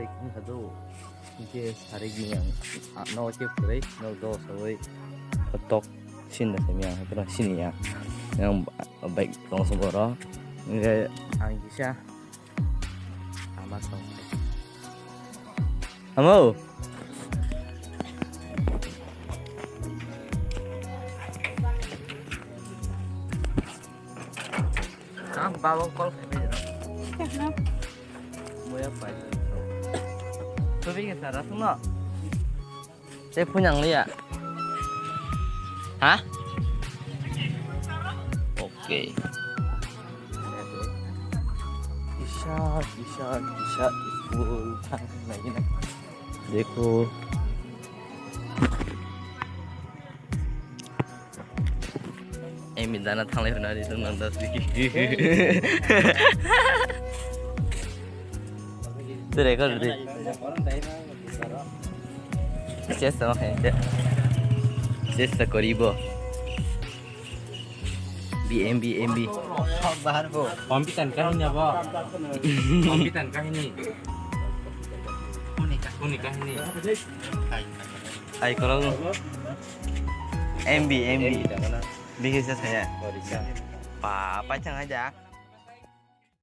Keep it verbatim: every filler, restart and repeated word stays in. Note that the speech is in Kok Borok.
Hado, hingke sarik ni ang, ah, no ke pwrwi, no do sawi, tok sinda sami ang, hapra sini ang, ang bike tong se boro, hingke ang kisa, ama tong. Amo. Ha, babo call khai pai jana. Moya pai. Tobi ke sara sungno. Tei phunang liya. Ha? Okay. Kisa, kisa, kisa, school thang lagi na. Dekho. Emi dana thanglai hwnna ri tong nang das biki. Tere kor di. Chesta ma khain te. Chesta koribo. B M B, M B. Bahar bo. Kompitan kahini abo. Kompitan kahini. Uni kahini. Ai korok. M B, M B. Bihisa saya. Pa, pa chang aja.